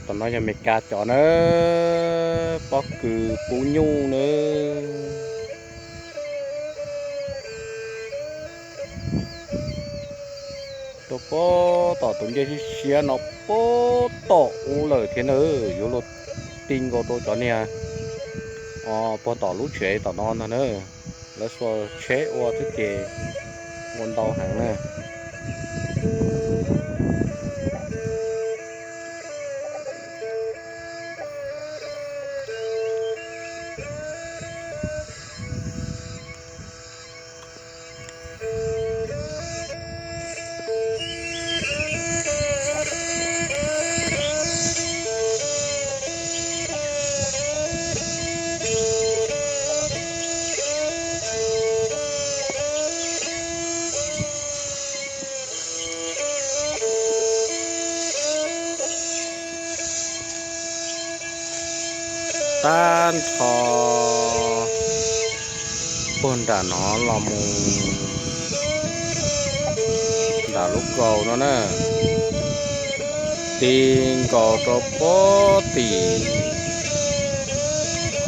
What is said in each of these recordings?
Tom no yog Meskas cov na, pob kws pub nyuj na. Rau puag tom tus ncej siab siab no puag tom ub lawm thiab na, yuav luag ti nkaus rau cov niag puag tom lub tsev tom no ntag na. Lawv xuas tsheb ua xwb ces ua ntau heev na. Tag nrho puag nram no los mus nram lub kaus no na, ti nkaus rau puag tim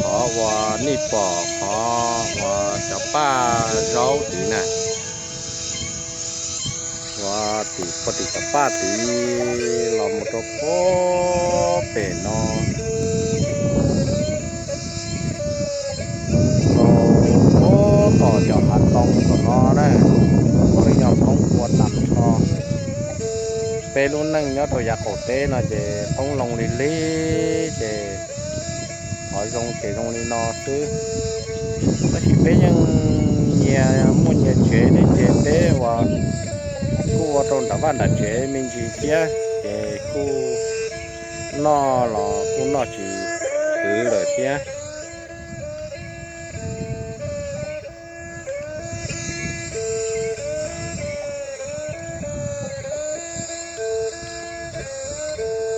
qhov uas nej pom qhov uas cov paj zaub tid na. Uas tim puag tim cov paj tid los mus rau puag pem no, rau puag tom cov hav ntoo tom no na, uas yog poob ua tag nrho. Peb lub neej nyob rau yav qaum teb no ces poob loo lig lig ces qhov zoo ces zoo li no xwb. Tab sis peb yeej nyias muaj nyias tsev thiab ces peb uas kuj ua rau nram vaj nram tsev me ntsis thiab ces kuj noj los kuj noj tsis kwv lawm thiab.